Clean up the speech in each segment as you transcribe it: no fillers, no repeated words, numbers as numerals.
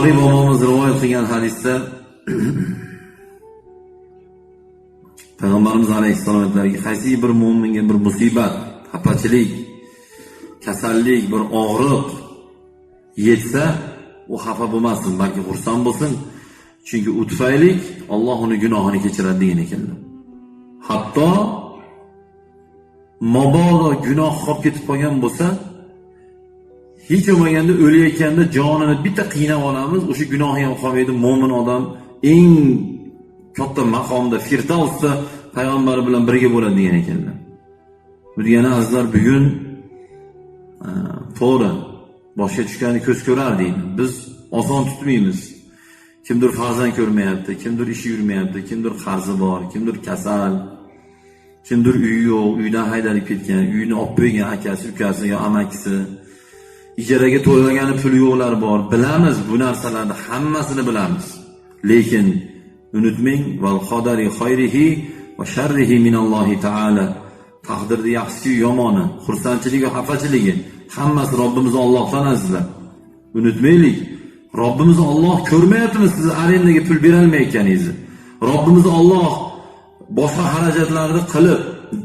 Buxoriy bobomiz rivoyat qilgan hadisda Payg'ambarimiz alayhissalom aytadilarki, qaysi bir mo'minga bir musibat, xafachilik, kasallik, bir og'riq yetsa, u xafa bo'lmasin, balki xursand bo'lsin. Chunki u tufayli Alloh uni gunohini kechiradi degan ekanlar. Hatto mabodo gunoh qolib ketib qolgan bo'lsa, hech bo'lmaganda o'layotganda jonini bitta qiynab olamiz, o'sha gunohi ham qolmaydi. Mo'min odam eng katta maqomda, Firdavsda payg'ambari bilan birga bo'ladi degan ekanlar. Bu degani azizlar, bugun to'g'ri, boshga tushgani ko'z ko'rar deydi. Biz oson tutmaymiz. Kimdir farzand ko'rmayapti, kimdir ishi yurmayapti, kimdir qarzi bor, kimdir kasal, kimdir uyi yo'q, uydan haydalib ketgan, uyini olib qo'ygan akasi, ukasi yo amakisi, ijaraga to'lagani puli yo'qlar bor. Bilamiz, bu narsalarni hammasini bilamiz. Lekin unutmang, val qadari xayrihi va sharrihi minallohi taala. Taqdirni yaxshisi yomoni, xursandchiligi va xafachiligi hammasi Robbimiz Allohdan azizlar. Unutmaylik. Robbimiz Alloh ko'rmayaptimi sizni arendaga pul berolmayotganingizni? Robbimiz Alloh boshqa xarajatlarni qilib,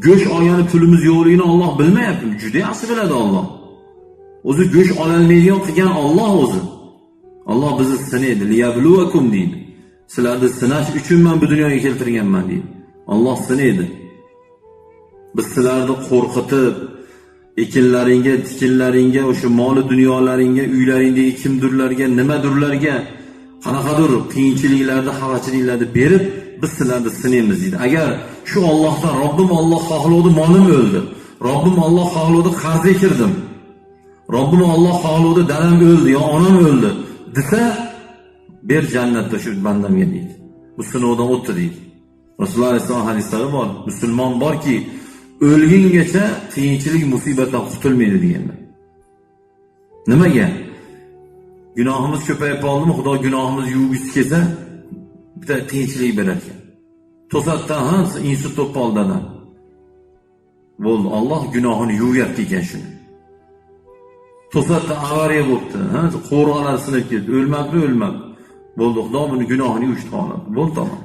go'sht olgani pulimiz yo'qligini Alloh bilmayaptimi? Juda yaxshi biladi Alloh. O'zi go'sht ololmaydigan qilgan Alloh o'zi. Alloh bizni sinaydi, liyabluvakum deydi. Sizlarni sinash uchun men bu dunyoga keltirganman deydi. Alloh sinaydi. Biz sizlarni qo'rqitib, ekinlaringga, tikinlaringga, o'sha moli dunyolaringga, uylaringdagi kimdirlarga, nimadirlarga qanaqadir qiyinchiliklarni, xafachiliklarni berib, biz sizlarni sinaymiz deydi. Agar shu Allohdan, Robbim Alloh xohlovdi, molim o'ldi. Robbim Alloh xohlovdi, qarzga kirdim. Robbim Alloh xohlovdi, dadam o'ldi yo onam o'ldi desa, ber jannatda shu bandamga deydi. Bu sinovdan o'tdi deydi. Rasululloh alayhissalom hadislari bor. Musulmon borki, o'lgungacha qiyinchilik, musibatdan qutulmaydi deganlar. Nimaga? Gunohimiz ko'payib qoldimi, Xudo gunohimizni yuvgisi kelsa, bitta qiyinchilik berar ekan. To'satdan ha, insult bo'lib qoldi dadam. Bo'ldi, Alloh gunohini yuvyapti ekan shuni. To'satdan avariya bo'libdi, ha, qo'rg'alar sinib ketdi, o'lmabdi, o'lmabdi. Bo'ldi, Xudo buni gunohini yuvishni xohladi. Bo'ldi, tamom.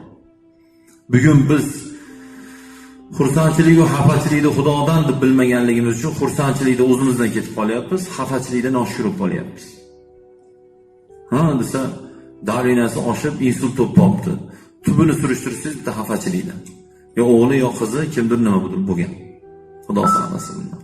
Bugun biz xursandchilik va xafachilikni Xudodan deb bilmaganligimiz uchun xursandchilikda o'zimizdan ketib qolyapmiz, xafachilikda noshukur bo'lib qolyapmiz. Ha desa, davleniyasi oshib insult bo'lib qolibdi. Tubini surishtirsangiz bitta xafachilikdan. Yo o'g'li yo qizi kimdir nima bo'lgan. Xudo saqlasin bundan.